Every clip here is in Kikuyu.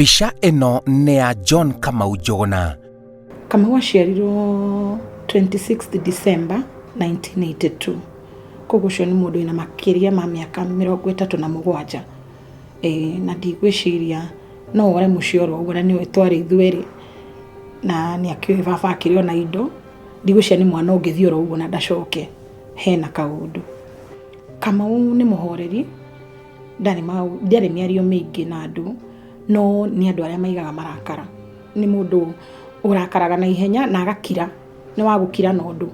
Mbica ĩno nĩ ya John Kamau Njũgũna. Kamau aciarirwo 26 December 1982, koguo ũcio nĩ mũndũ wĩna makĩria ma mĩaka 37. Ĩĩ na ndigwĩciria no ore mũciĩ oro ũguo, na nĩũĩ twarĩ ithuerĩ na nĩ akĩũĩ baba akĩrĩ ona indo, ndigwĩciria nĩ mwana ũngĩthiĩ oro ũguo na ndacoke, hena kaũndũ. Kamau nĩ mũhoreri, ndarĩ mĩario mĩingĩ na andũ, no nĩ andũ arĩa maigaga marakara. Nĩ mũndũ ũrakaraga na ihenya na agakira, nĩ wa gũkira na ũndũ,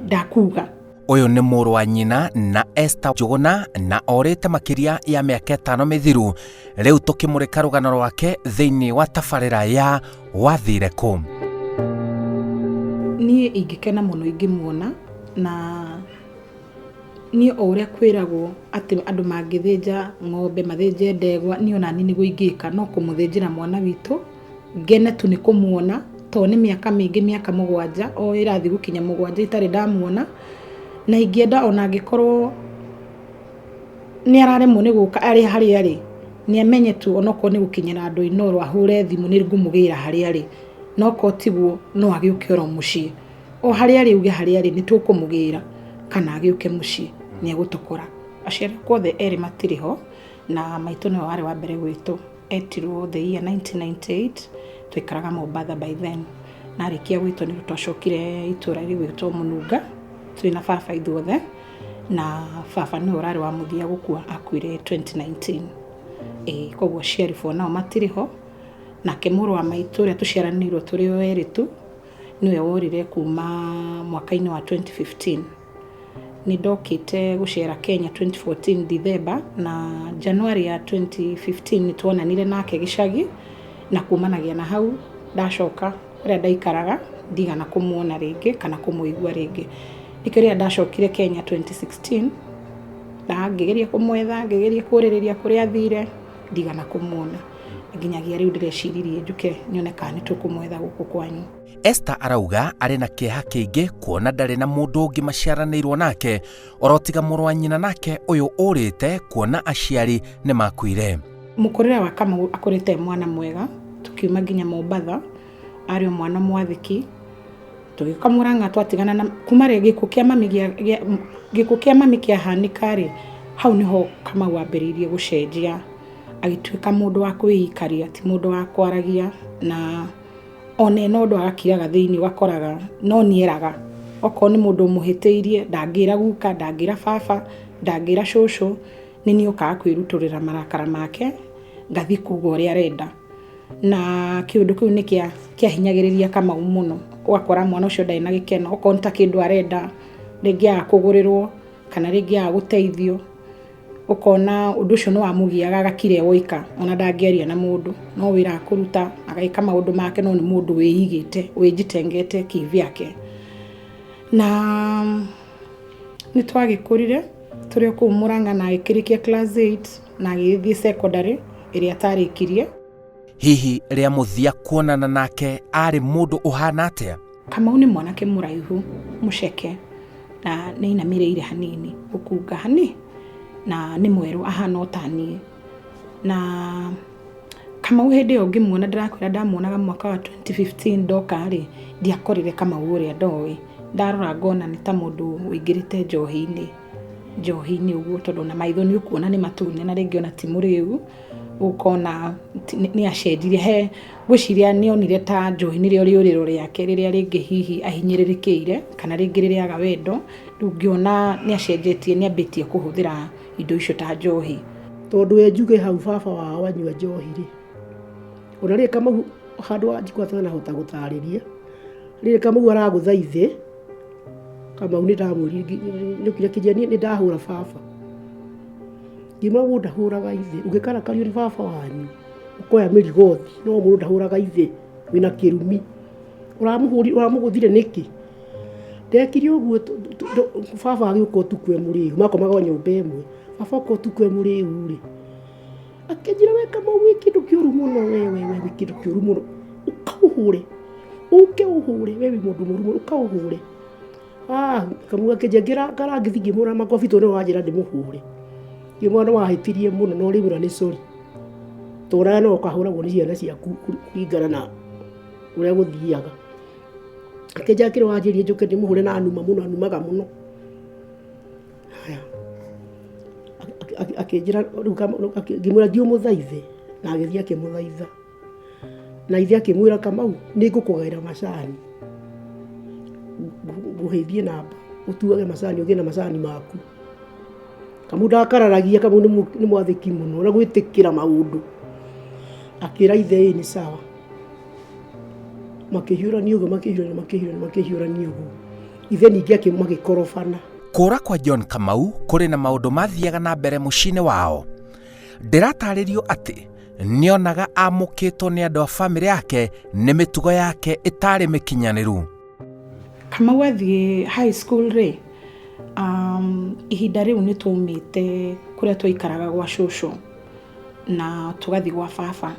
ndakuga. Ũyũ nĩ mũrũ wa nyina na Esther Njũgũna na orĩte makĩria ya mĩaka 5 mĩthiru. Rĩu tũkĩmũrĩka rũgano rwake thĩinĩ wa tabarĩra ya Wathire Kũ. Niĩ ingĩkena mũno ingĩmuona, na niĩ o ũrĩa kwĩragwo atĩ andũ mangĩthĩnja ng'ombe mathĩnje ndegwa, niĩ ona niĩ nĩguo ingĩka, no kũmũthĩnjĩra mwana witũ, ngene tu nĩ kũmuona, tondũ nĩ mĩaka mĩingĩ, mĩaka 7, o ĩrathiĩ gũkinya 7 itarĩ ndamuona, na ingĩenda ona angĩkorwo nĩ araremwo nĩ gũka arĩ harĩa arĩ, nĩ amenye tu onokorwo nĩ gũkinyĩra andũ Inooro ahũre thimũ nĩ ngũmũgĩra harĩa arĩ, na okorwo tiguo no agĩũke oro mũciĩ, o harĩa arĩ uge harĩa arĩ nĩ tũkũmũgĩra, kana agĩũke mũciĩ nĩ egũtũkora. Aciari akwa othe erĩ matirĩ ho, na maitũ nĩwe warĩ wa mbere gwitũ, etirwo the year 1998, twaikaraga Mombatha by then, na arĩkia gwĩtwo nĩguo twacokire itũra rĩgwĩtwo Mũnunga, twĩna baba ithuothe, na baba nĩwe ũrarĩ wa mũthia gũkua, akuire 2019. Ĩĩ koguo aciari for now matirĩ ho, nake mũrũ wa maitũ ũrĩa tũciaranĩirwo tũrĩ o erĩ tu, nĩwe worire kuma mwaka-inĩ wa 2015. Nĩ ndokĩte gũcera Kenya 2014 December, na January ya 2015 nĩ tuonanire nake gĩcagi, na kumanagia na hau ndacoka kũrĩa ndaikaraga ndigana kũmuona rĩngĩ kana kũmũigua rĩngĩ. Nĩkĩo rĩrĩa ndacokire Kenya 2016, ngĩgeria kũmwetha, ngĩgeria kũrĩrĩria kũrĩa athire, ndigana kũmuona. Nginyagia rĩu ndĩreciririe njũke nyone kana nĩ tũkũmwetha gũkũ kwanyu. Esther arauga arĩ na kĩeha kĩingĩ kuona ndarĩ na mũndũ ũngĩ maciaranĩirwo nake, orotiga mũrũ wa nyina nake ũyũ ũrĩte kuona aciari nĩ makuire. Mũkũrĩre wa Kamau akũrĩte e mwana mwega, tũkiuma nginya Mombatha, arĩ o mwana mwathĩki, tũgĩũka Mũrang'a twatigana na kuma rĩ gĩkuũ kĩa mami gĩkuũ kĩa mami kĩahanĩka rĩ, hau nĩho Kamau ambĩrĩirie gũcenjia, agĩtuĩka mũndũ wa kwĩikaria, ti mũndũ wa kwaragia, na ona ena ũndũ agakiraga thĩinĩ ũgakoraga no nĩeraga, okorwo nĩ mũndũ ũmũhĩtĩirie ndangĩra guka, ndangĩra baba, ndangĩra cũcũ, nĩ niĩ okaga kwĩrutũrĩra marakara make, ngathiĩ kuga ũrĩa arenda. Na kĩũndũ kĩu nĩ kĩahinyagĩrĩria Kamau mũno, ũgakora mwana ũcio ndarĩ na gĩkeno, okorwo nĩ ta kĩndũ arenda, rĩngĩ aga kũgũrĩrwo, kana rĩngĩ aga gũteithio, ũkona ũndũ ũcio nĩ wamũgiaga agakira e woika, ona ndangĩaria na mũndũ, no wĩra akũruta, ageka maũndũ make, no nĩ mũndũ wĩigĩte, wĩjitengete kivyake. Na nĩ twagĩkũrire, tũrĩ o kũu Mũrang'a na agĩkĩrĩkia class 8 na agĩgĩthiĩ secondary ĩrĩa atarĩkirie. Hihi rĩa mũthia kuonana nake arĩ mũndũ ũhana atĩa? Kamau nĩ mwanake mũraihu, mũceke, na nĩ ainamĩrĩire hanini, gũkunga hani, na nĩ mwerũ ahana o ta niĩ. Na Kamau hĩndĩ ĩyo ngĩmuona, ndĩrakwĩra ndamuonaga mwaka wa 2015 ndoka rĩ, ndiakorire Kamau ũrĩa ndoĩ. Ndarora ngona nĩ ta mũndũ ũingĩrĩte njohi-inĩ, njohi-inĩ ũguo, tondũ ona maitho nĩ ũkuona nĩ matune na rĩngĩ ona ti mũrĩu, ũkona nĩ acenjirie, he ngwĩciria nĩ onire ta njohi nĩrĩo rĩũrĩro rĩake rĩrĩa rĩngĩ hihi ahinyĩrĩrĩkĩire, kana rĩngĩ rĩrĩa aga wendo, rĩu ngĩona nĩ acenjetie, nĩ ambĩtie kũhũthĩra indo icio ta njohi. Tondũ we njuge hau baba wao anyua njohi rĩ, ona rĩrĩ Kamau handũ wa njikũ atanahota gũtarĩria, rĩrĩ Kamau aragũtha ithe, Kamau nĩ ndamwĩrire, nĩokire akĩnjĩra niĩ nĩ ndahũra baba. Ngĩmwĩra mũndũ ndahũraga ithe, ũngĩkarakario nĩ baba wanyu, ũkoya mĩrigo ũthiĩ, no mũndũ ndahũraga ithe, wĩna kĩrumi. Ũramũgũthire nĩkĩ? Ndekire ũguo baba agĩũka ũtukũ e mũrĩu, makomaga o nyũmba ĩmwe. Baba oka ũtukũ e mũrĩu rĩ, akĩnjĩra we Kamau wĩ kĩndũ kĩũru mũno, we we we wĩ kĩndũ kĩũru mũno, ũka ũhũre, ũke ũhũre, we wĩ mũndũ mũũru mũno, ũka ũhũre. Kamau akĩnjĩra ngĩra ngĩthiĩ ngĩmũra makobi tondũ nĩwe wanjĩra ndĩmũhũre. Ngĩmwĩra nĩ wahĩtirie mũno no rĩu nĩ sorry. Tũraga no ũkahũragwo nĩ ciana ciaku kũringana na ũrĩa gũthiaga. Akĩnjĩra kĩrĩa wanjĩrire njũke ndĩmũhũre na anuma mũno, anumaga mũno. Haya, akĩnjĩra rĩu ngĩmwĩra thiĩ ũmũthaithe, na agĩthiĩ akĩmũthaitha. Na ithe akĩmwĩra Kamau nĩ ngũkũgaĩra macani, ngũhĩithie namba ũtuage macani ũgĩe na macani maku. Kamau ndakararagia, Kamau nĩ mwathĩki mũno na gwĩtĩkĩra maũndũ. Akĩra ithe ĩĩ nĩ sawa. Makĩhiũrania ũguo makĩhiũrania makĩhiũrania makĩhiũrania ũguo. Ithe ningĩ magĩkorobana. Kũũra kwa John Kamau kũrĩ na maũndũ mathiaga na mbere mũciĩ-inĩ wao. Ndĩratarĩrio atĩ nĩonaga amũkĩtwo nĩ andũ a famĩlĩ yake nĩ mĩtugo yake ĩtarĩ mĩkinyanĩru. Kamau athiĩ high school rĩ, um, ihinda rĩu nĩ twaumĩte kũrĩa twaikaraga gwa cũcũ na tũgathiĩ gwa baba.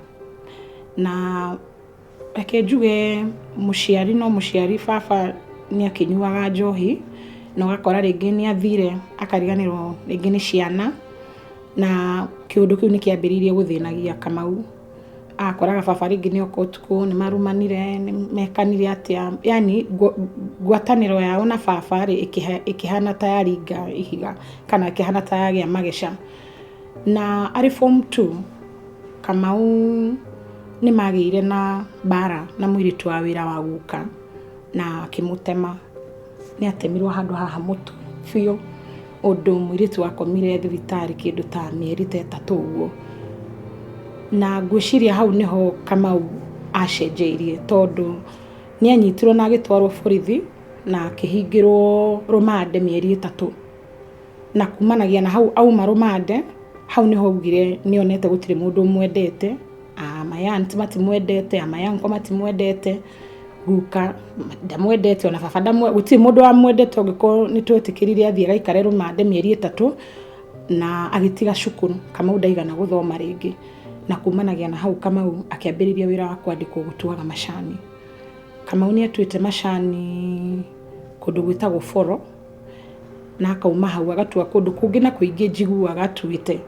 Na reke njuge mũciari no mũciari, baba nĩ akĩnyuaga njohi na ũgakora rĩngĩ nĩ athire akariganĩrwo rĩngĩ nĩ ciana, na kĩũndũ kĩu nĩ kĩambĩrĩirie gũthĩnagia Kamau. Akoraga baba rĩngĩ nĩ oka ũtukũ, nĩ marumanire, nĩ mekanire atĩa, yaani ngwatanĩro yao na baba rĩ, ĩkĩhana ta yaringa ihiga kana ĩkĩhana ta yagĩa mageca. Na arĩ form 2 Kamau nĩ magĩire na mbara na mũirĩtu wa wĩra wa guka na akĩmũtema. Nĩ atemirwo handũ haha mũtwe biũ ũndũ mũirĩtu akomire thibitarĩ kĩndũ ta mĩeri ta ĩtatũ ũguo. Na ngwĩciria hau nĩho Kamau acenjeirie tondũ nĩ anyitirwo na agĩtwarwo borithi na akĩhingĩrwo rũmande mĩeri ĩtatũ. Na kumanagia na hau auma rũmande, hau nĩho augire nĩ onete gũtirĩ mũndũ ũmwendete, my aunt matimwendete, my uncle matimwendete, guka ndamwendete ona baba ndamwendete, gũtirĩ mũndũ wamwendete ũngĩkorwo nĩ twetĩkĩrire athiĩ agaikare rũmande mĩeri ĩtatũ na agĩtiga cukuru. Kamau ndaigana gũthoma rĩngĩ. Na kumanagia na hau Kamau akĩambĩrĩria wĩra wa kwandĩkwo gũtuaga macani. Kamau nĩ atuĩte macani kũndũ gwĩtagwo Boro, na akauma hau agatua kũndũ kũngĩ na kũingĩ njiguaga atuĩte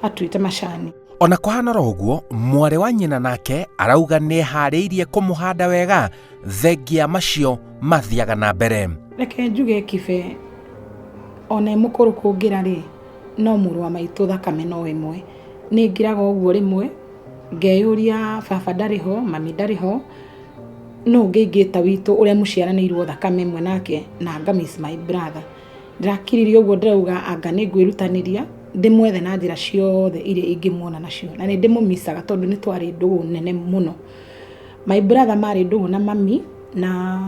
atuĩte macani. Ona kũhana oro ũguo, mwarĩ wa nyina nake arauga nĩeharĩirie kũmũhanda wega thengia macio mathiaga na mbere. Reke njuge Kibe ona e mũkũrũ kũngĩra rĩ, no mũrũ wa maitũ thakame no ĩmwe. Nĩ ngiraga ũguo rĩmwe ngeyũria baba ndarĩ ho, mami ndarĩ ho, nũ ũngĩ ingĩta witũ ũrĩa mũciaranĩirwo thakame ĩmwe nake na nga miss my brother. Ndĩrakiririe ũguo ndĩrauga anga nĩ ngwĩrutanĩria ndĩmwethe na njĩra ciothe iria ingĩmuona nacio. Na nĩ ndĩmũmicaga tondũ nĩ twarĩ ndũgũ nene mũno. My brother marĩ ndũgũ na mami na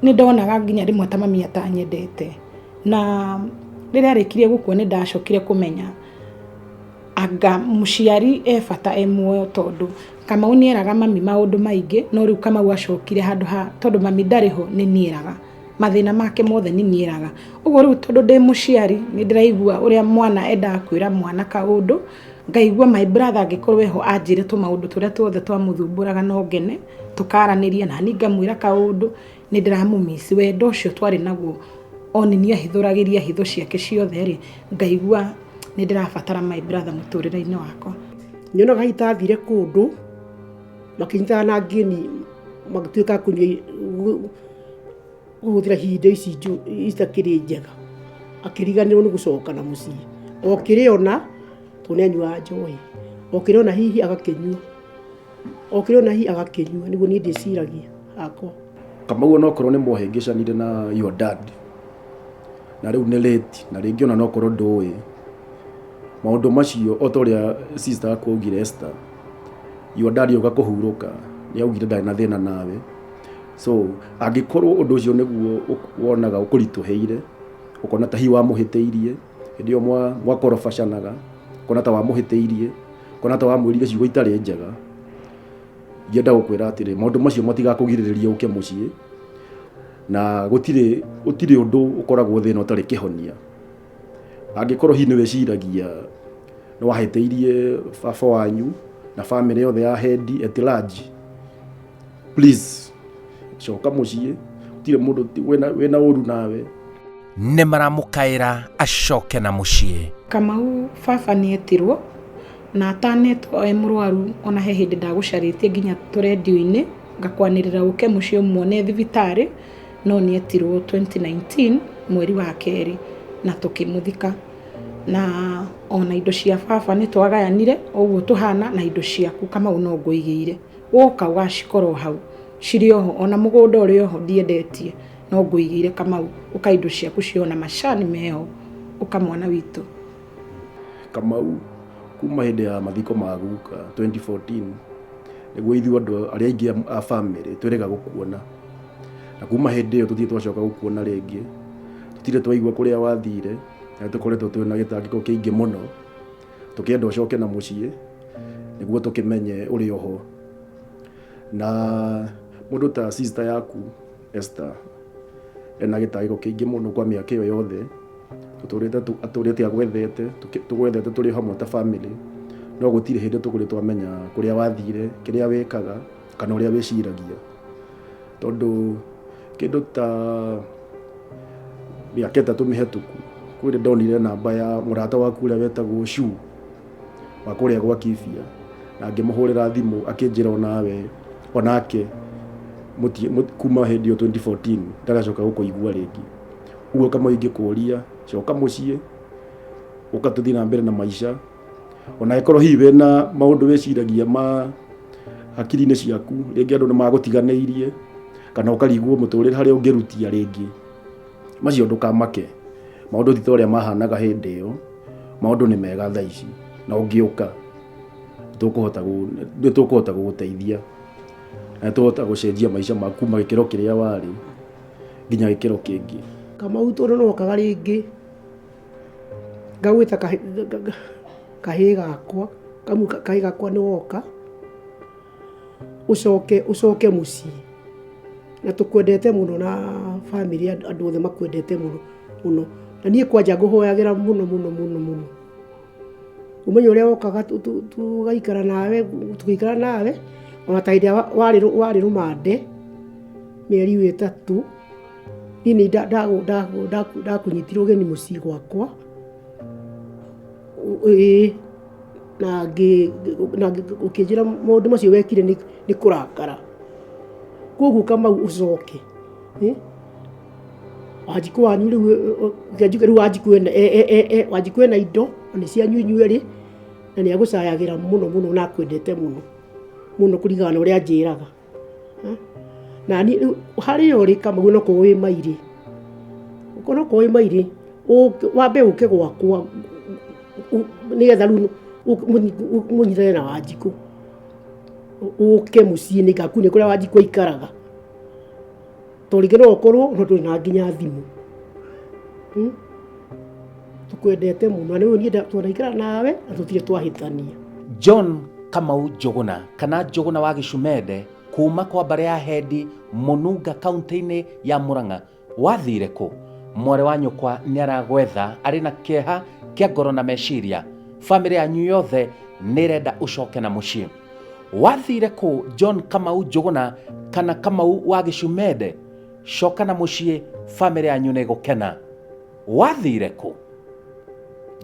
nĩ ndonaga nginya rĩmwe ta mami atanyendete. Na rĩrĩa arĩkirie gũkua nĩ ndacokire kũmenya anga mũciari e bata e muoyo tondũ Kamau nĩ eraga mami maũndũ maingĩ no rĩu Kamau acokire handũ ha tondũ mami ndarĩ ho nĩ niĩ eraga. Mathĩna make mothe nĩ niĩ eraga. Ũguo rĩu tondũ ndĩ mũciari nĩ ndĩraigua ũrĩa mwana endaga kwĩra mwana kaũndũ, ngaigua my brother angĩkorwo eho anjĩre tũmaũndũ tũrĩa tuothe twamũthumbũraga no ngene, tũkaranĩria naniĩ ngamwĩra kaũndũ, nĩ ndĩramũ miss. Wendo ũcio twarĩ naguo o nĩ niĩ ahithũragĩria hitho ciake ciothe rĩ, ngaigua nĩ ndĩrabatara my brother mũtũrĩre-inĩ wakwa. Nyonaga hihi ta athire kũndũ makĩnyitana na ngĩni magĩtuĩka a kũnyua kũhũthĩra ihinda ici itakĩrĩ njega, akĩriganĩrwo nĩ gũcoka na mũciĩ. O kĩrĩa ona, tondũ nĩ anyuaga njohi, o kĩrĩa ona hihi agakĩnyua, o kĩrĩa ona hihi agakĩnyua, nĩguo niĩ ndĩciragia hakwa. Kamau onokorwo nĩ mwahĩngĩcanire na your dad, na rĩu nĩ late, na rĩngĩ ona nokorwo ndũĩ, maũndũ macio o ta ũrĩa sister aku augire Esther, your dad oka kũhurũka, nĩ augire ndarĩ na thĩna nawe. So angĩkorwo ũndũ ũcio nĩguo wonaga ũkũritũhĩire, ũkona ta hihi wamũhĩtĩirie, hĩndĩ ĩyo mwakorobacanaga, ũkona ta wamũhĩtĩirie, ũkona ta wamwĩrire ciugo itarĩ njega, ingĩenda gũkwĩra atĩrĩ, maũndũ macio matigakũgirĩrĩrie ũke mũciĩ, na gũtirĩ gũtirĩ ũndũ ũkoragwo thĩna ũtarĩ kĩhonia. Angĩkorwo hihi nĩ wĩciragia nĩ wahĩtĩirie baba wanyu na bamĩrĩ yothe ya Hendi at large, please coka mũciĩ, gũtirĩ mũndũ wĩna ũru nawe. Nĩ maramũkaĩra acoke na mũciĩ. Kamau baba nĩ etirwo Na atanetwo e mũrwaru ona he hĩndĩ ndagũcarĩtie nginya tũrendio-inĩ ngakwanĩrĩra ũke mũciĩ ũmuone thibitarĩ, no nĩetirwo 2019 mweri wa kerĩ na tũkĩmũthika. Na ona indo cia baba nĩ twagayanire o ũguo tũhana na indo ciaku Kamau no ngũigĩire. Woka ũgacikora o hau cirĩ oho ona mũgũnda ũrĩ oho ndiendetie no ngũigĩire Kamau ũka indo ciaku ciĩ ho na macani meho ũka mwana witũ. Kamau kuma hĩndĩ ya mathiko ma guka 2014 nĩguo ithuĩ andũ arĩa aingĩ a bamĩrĩ twĩrĩga gũkuona na kuma hĩndĩ ĩyo tũtirĩ twacoka gũkuona rĩngĩ tũtirĩ twaigua kũrĩa wathire na tũkoretwo twĩ na gĩtangĩko kĩingĩ mũno tũkĩenda ũcoke na mũciĩ nĩguo tũkĩmenye ũrĩ oho na mũndũ ta sister yaku Esther ena gĩtangĩko kĩingĩ mũno kwa mĩaka ĩyo yothe tũtũrĩte atũrĩte agwethete tũgwethete tũrĩ hamwe ta family no gũtirĩ hĩndĩ tũkũrĩ twamenya kũrĩa wathire kĩrĩa wĩkaga kana ũrĩa wĩciragia tondũ kĩndũ ta mĩaka ĩtatũ mĩhetũku kwĩ ndonire namba ya mũrata waku ũrĩa wetagwo Shu wa kũrĩa gwa Kibia na ngĩmũhũrĩra thimũ akĩnjĩra onawe onake kuma hĩndĩ ĩyo 2014 ndaracoka gũkũigua rĩngĩ. Ũguo Kamau ingĩkũria coka mũciĩ ũka tũthiĩ na mbere na maica ona angĩkorwo hihi wĩna maũndũ wĩciragia ma hakiri-inĩ ciaku rĩngĩ andũ nĩ magũtiganĩirie kana ũkarigwo mũtũrĩre harĩa ũngĩrutia rĩngĩ macio ndũkamake maũndũ ti ta ũrĩa mahanaga hĩndĩ ĩyo maũndũ nĩ mega thaa ici na ũngĩũka nĩ tũkũhota gũgũteithia na nĩ tũkũhota gũcenjia maica maku kuma gĩkĩro kĩrĩa warĩ nginya gĩkĩro kĩngĩ. Kamau tondũ nĩwokaga rĩngĩ ngagwĩta kahĩĩ gakwa, kahĩĩ gakwa nĩwoka ũcoke ũcoke mũciĩ. Na tũkwendete mũno na bamĩrĩ andũ othe makwendete mũno mũno. Na niĩ kwanja ngũhoyagĩra mũno mũno mũno mũno. Ũmenye ũrĩa wokaga tũgaikara nawe tũgĩikara nawe ona ta hĩndĩ ĩrĩa warĩ rũmande mĩeri ĩyo ĩtatũ, niĩ nĩ ndakũnyitire ũgeni mũciĩ gwakwa, ĩĩ na ũkĩnjĩra maũndũ macio wekire nĩ kũrakara. Koguo Kamau ũcoke. Wanjikũ wanyu rĩu reke njuge rĩu Wanjikũ ena Wanjikũ ena indo na nĩ cianyu inyuerĩ na nĩ agũcayagĩra mũno mũno na akwendete mũno mũno kũringana na ũrĩa anjĩraga. Na niĩ rĩu harĩa ũrĩ Kamau onokorwo wĩ mairĩ, onokorwo wĩ mairĩ wambe ũke gwakwa nĩgetha rĩu mũnyitane na Wanjikũ. Ũke mũciĩ nĩngakuonia kũrĩa Wanjikũ aikaraga. Tondũ rĩngĩ no ũkorwo no ndũrĩ na nginya thimũ. Tũkwendete mũno na nĩ ũĩ niĩ twanaikara nawe na tũtirĩ twahĩtania. John Kamau Njũgũna kana Njũgũna wa Gĩcumende kuma kwa mbarĩ ya Hendi Mũnunga kaunti-inĩ ya Murang'a wathire kũ? Mwarĩ wa nyũkwa nĩ aragwetha arĩ na kĩeha kĩa ngoro na meciria. Bamĩrĩ yanyu yothe nĩ ĩrenda ũcoke na mũciĩ. Wathire kũ John Kamau Njũgũna kana Kamau wa Gĩcumende? Coka na mũciĩ bamĩrĩ yanyu nĩ ĩgũkena. Wathire kũ?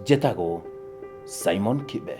Njĩtagwo Simon Kibe.